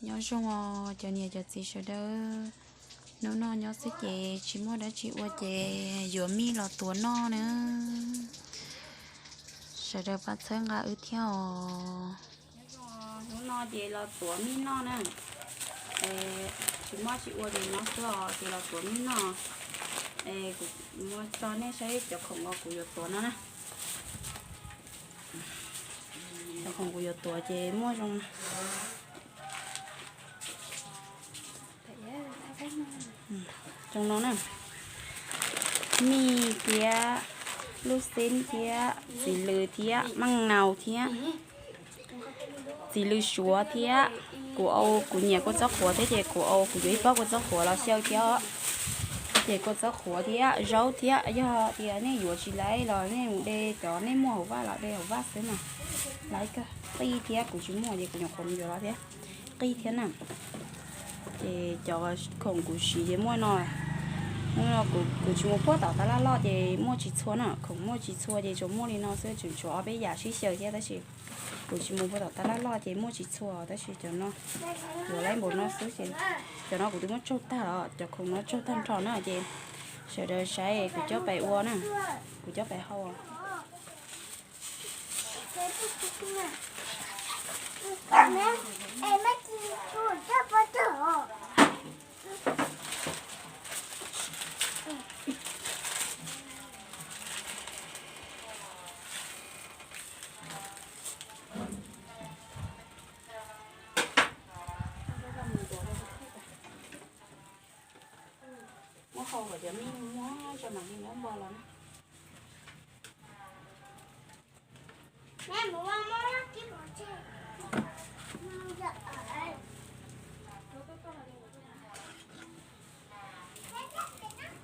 Nyob zoo os cov niam cov txiv sawv daws, hnub no nyob xwb ces tsis muaj dab tsi ua ces yuav mij los tuav noj na. Sawv daws pab txhawb nqa wb thiab os. Hnub no ces los tuav mij noj na. Tsis muaj tsi ua ces nyob xwb os ces los tuav mij noj. Kuv muab tso nej saib cov khoom uas kuv yuav tuav no na. Cov khoom kuv yuav tuav ces muaj zoo zoo no na, mij thiab, lub xib thiab, txiv lws thiab, maj naus thiab, txiv lws suav thiab. Kuv ua, kuv nyiam kua txob qhuav thiab ces kuv ua, kuv yuav ib pob kua txob qhuav los xyaw thiab. Ces kua txob qhuav thiab zaub thiab, yog tias nej yuav tsis laiv los nej mus de cov nej muaj hauv vaj los de hauv vaj xwb mas laiv kawg. Qij thiab, kuv tsis muaj ces kuv nyuam qhuav mus yuav los thiab. Qij thiab na. Ces cov khoom kuv siv ces muaj no, kuv tsis mus puag tom tab laj loj ces muaj tsis txhua na, khoom muaj tsis txhua ces tsuas muaj li no xwb, tseem tshuav ob peb yam sib xyaw thiab tab sis kuv tsis mus puag tom tab laj loj ces muaj tsis txhua tab sis cov no yuav laiv npaum no xwb ces cov no kuv twb muab tsaug tag los cov khoom no tsaug tag nrho na ces sawv daws saib kuv coj pais ua na, kuv coj pais hau. Muab hau kom cov mij muab tso mam li muab npo los na.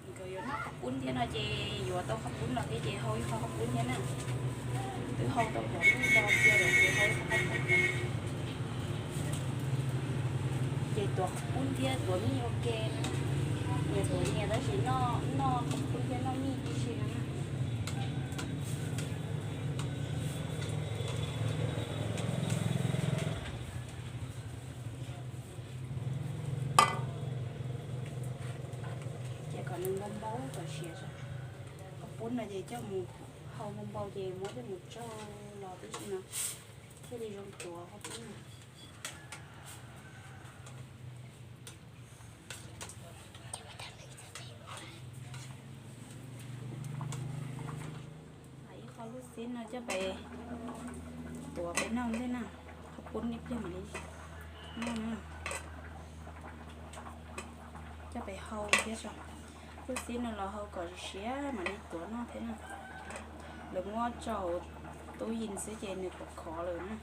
Nkawd yuav noj qhaub poob thiab no ces yuav tau qhaub poob los thiab ces hau ib qho qhaub poob thiab na. Twb hau tau cov mij tso cia lawm ces hau ib qho qhaub poob. Ces tuav qhaub poob thiab tuav mij ua ke na. Nyias tuav nyias tab sis noj, noj qhaub poob thiab noj mij tib si no na. Ces kom nws npau npau kom siav. Qhaub poob no ces coj mus hau npau npau ces muab coj mus tsaug los tib si no thiaj li zoo tuav qhaub poob no. Ib qho lub xib no coj pais tuav peb noj ntej na, qhaub poob ib pliag mam li noj na. Coj pais hau thiab, lub xib no los hau kom siav mam li tuav noj thiab na. Lawv muab tso hauv tub yees xwb ces nws khov khov lawm na.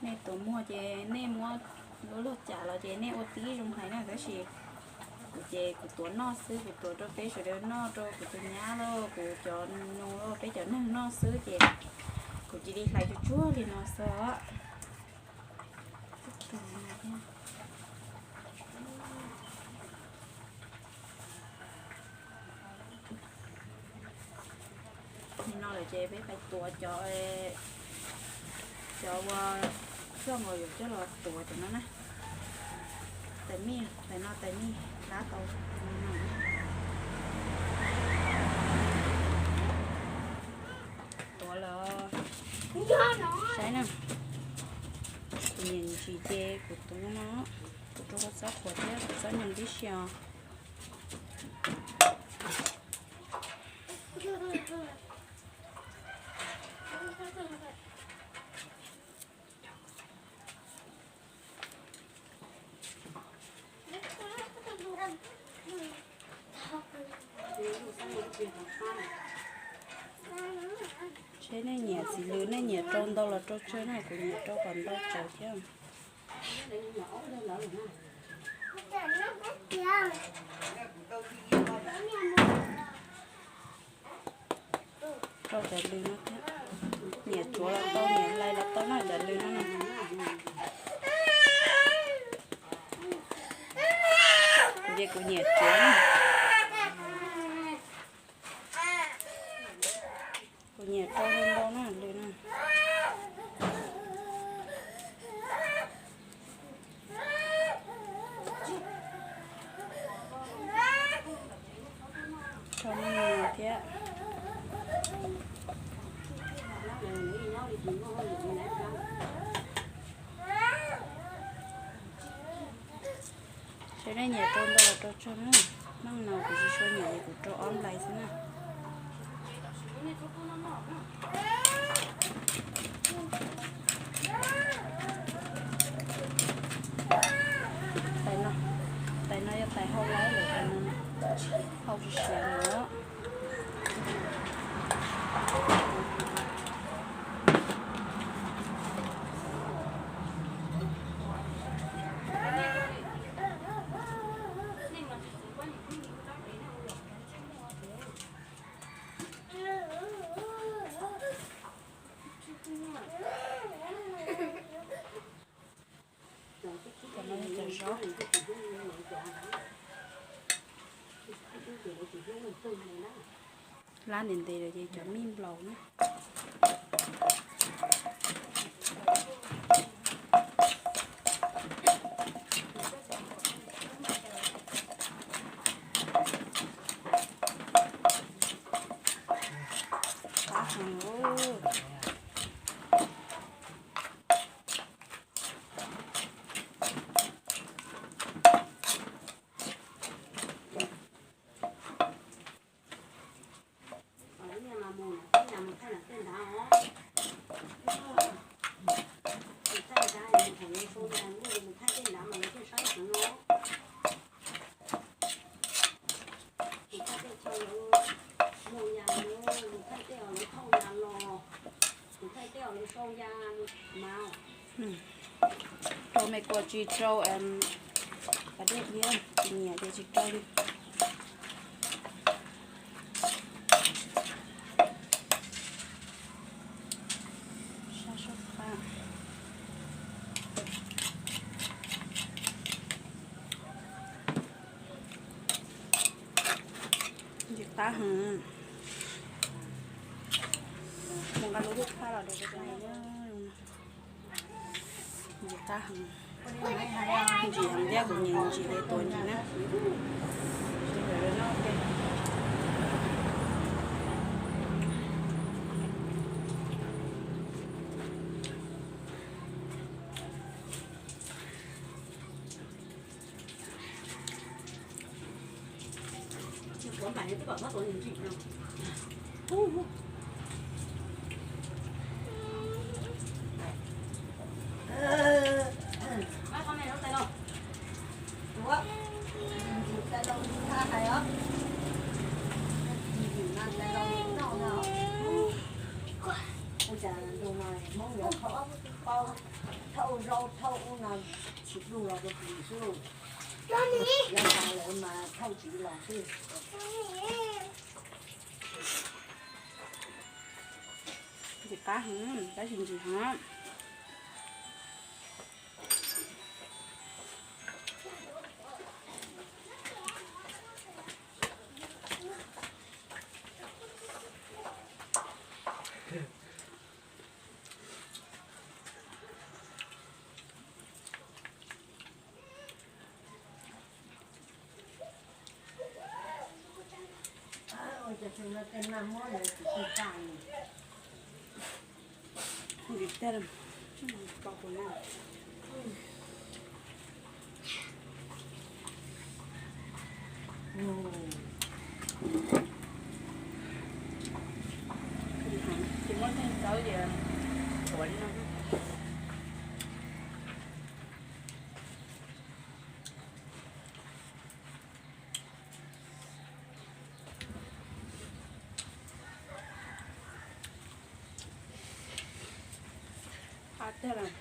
Nej tuav muag ces nej muab lub luag cas los ces nej ua tib zoo hais na, tab sis kuv ces kuv tuav noj xwb, kuv tuav rau peb sawv daws noj, rau kuv tus nyab los kuv cov nus los peb cov neeg noj xwb ces kuv cia li hlais tsuag tsuag li no xwb. Nim no lawm ces peb pais tuav cov, cov uas xyoj uas yuav coj los tuav cov no na. Tais mij, tais no tais mij hlab tau. Tuav lawm, saib na. Kuv niam ntsis ces kuv tuav no. Kuv rau kua txob qhuav thiab kua txob nyoos tib si os. Seb nej nyiam txiv lws nej nyiam rau ntau los rau tsawg na, kuv nyiam rau kom ntau tsawg thiab. Rau cov lws no thiab. Nyiam tsuav los tau, nyiam hlais los tau na cov lws no na. Kuv ces kuv nyiam tsuav na. Kuv nyiam rau ntau ntau na lws na. Rau me nyuam thiab. Seb nej nyiam rau ntau los rau tsawg na. Hnub no kuv tsis tshua nyiam es kuv rau ob nplais xwb na. Tais no, tais no yog tais hau laib lawm, tais no hau tsis siav no. Cov no yog cov zaub. Lab ntev ntev lawm ces cov mij nplaum na. Qab heev. Rau me kua tsis rau pas dej thiab, tsis nyiam ces tsis rau li. Sab sab qab. Ntsim qab heev. Mus nqa lub hwj khab los rau. Ntsim qab heev. Ntsim heev thiab, kuv nyiam ntsim li tuav ntsim na. Thauj zaub thauj ub no tsis du los rau plis xwb, yog tas lawm mas thauj tsis los xwb. Ntsim qab heev, tab sis ntsim heev. Tiag lawm,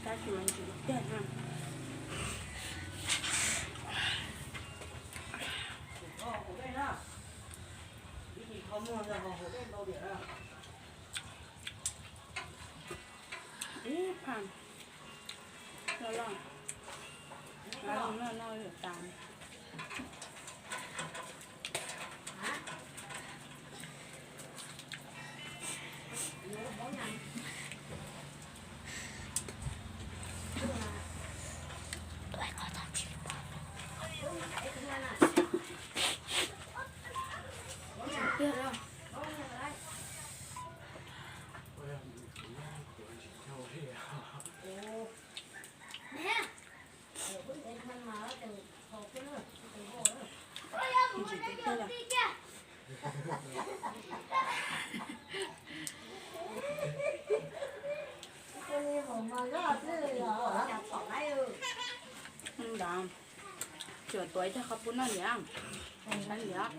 kab tsis ntsim tiag na. Ib pha loj loj, loj loj lawm tas. Ntawd, tsuas tuav ib tag qhov pub noj liam, saib liam.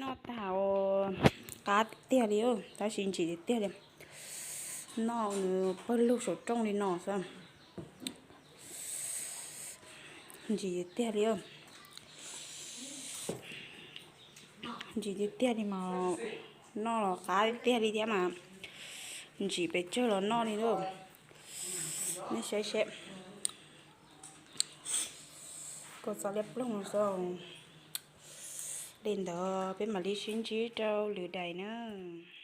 Noj tag qab tiag li, tab sis ntsim tiag tiag li. Noj nws pawg lug saum rooj li no xwb. Ntsim tiag li. Ntsim tiag tiag li mas noj los qab tiag li thiab mas. Ntsim pes tsawg los noj li lauj. Nej saib seb. Kua txob liab ploog xwb. Li ntawd peb mam li sib ntsib rau lwm daim nawb.